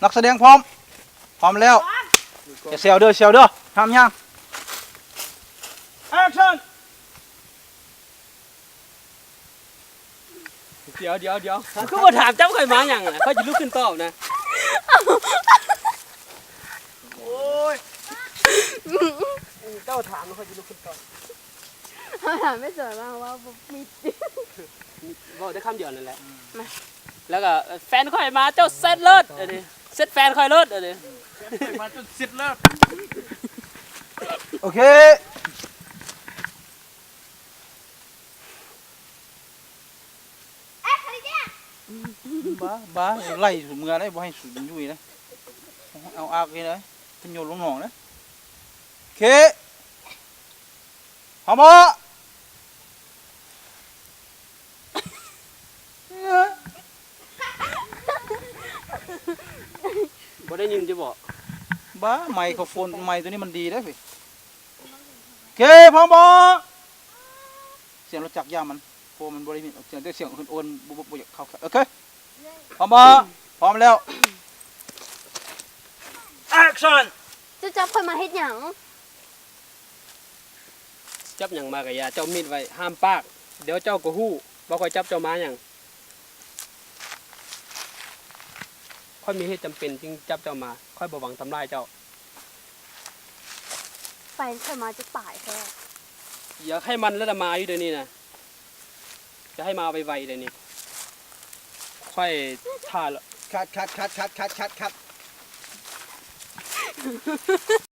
ນັກສະແດງພ້ອມ ພ້ອມແລ້ວ. ຢ່າແຊວເດີ ແຊວເດີ ຫ້າມຍ່າງ. ແອັກຊັນ. ດຽວ ດຽວ ດຽວ ຄືບໍ່ຖາມຈັບຂ້ອຍມາຫຍັງນະ? ຂ້ອຍຊິລຸກຂຶ້ນຕອບນະ. ໂອ້ຍ ເຈົ້າຖາມ ຂ້ອຍຊິລຸກຂຶ້ນຕອບ. ເຮົາຖາມໄປສວນມາວ່າບໍ່ມີ ເວົ້າໄດ້ຄຳດຽວນັ້ນແຫຼະ. ມາ ແລ້ວກໍ ເອີ ແຟນຂ້ອຍມາ ເຈົ້າເຊັດໂລດ ອັນນີ້ ເຊັດແຟນຂ້ອຍໂລດ ອັນນີ້ ແຟນຂ້ອຍມາ ເຈົ້າເຊັດໂລດ. ໂອເຄ. ບ້າ ບ້າ ໄລ່ສູເມືອໄດ໋ ບໍ່ໃຫ້ສູຢູ່ນີ້ນະ. ເອົາອາກນີ້ນະ ເພິ່ນໂຍນລົງໜອງນະ. ເຄ ພາມບໍ່? ບໍ່ໄດ້ຍິນຕິບໍ? ບ້າ ໄມໂຄຣໂຟນ ໄມໂຕນີ້ມັນດີເດ້. ເຄ ພ້ອມບໍ່? ສຽງລົດຈັກຢ່າມັນ ເພາະວ່າມັນບໍ່ໄດ້ຍິນສຽງ ແຕ່ສຽງອື່ນໆ ບໍ່ ບໍ່ ບໍ່ຢາກເຂົ້າ. ໂອເຄ ພ້ອມບໍ່? ພ້ອມແລ້ວ ແອັກຊັນ. ເຈົ້າຈັບຂ້ອຍມາເຮັດຫຍັງ? ຈັບຫຍັງມາກະຢ່າ ເຈົ້າມິດໄວ້ ຫ້າມປາກ ດຽວເຈົ້າກໍຮູ້ວ່າຂ້ອຍຈັບເຈົ້າມາຫຍັງ. ຂ້ອຍມີເຫດຈຳເປັນຈຶ່ງຈັບເຈົ້າມາ ຂ້ອຍບໍ່ຫວັງທຳລາຍເຈົ້າ. ໄປຂ້ອຍມາຈະຕາຍແທ້. ຢ່າໃຫ້ມັນລະດາມາຢູ່ດຽວນີ້ນະ ຢ່າໃຫ້ມາໄວໆດຽວນີ້ ຂ້ອຍຖ້າ. ຄັດ ຄັດ ຄັດ.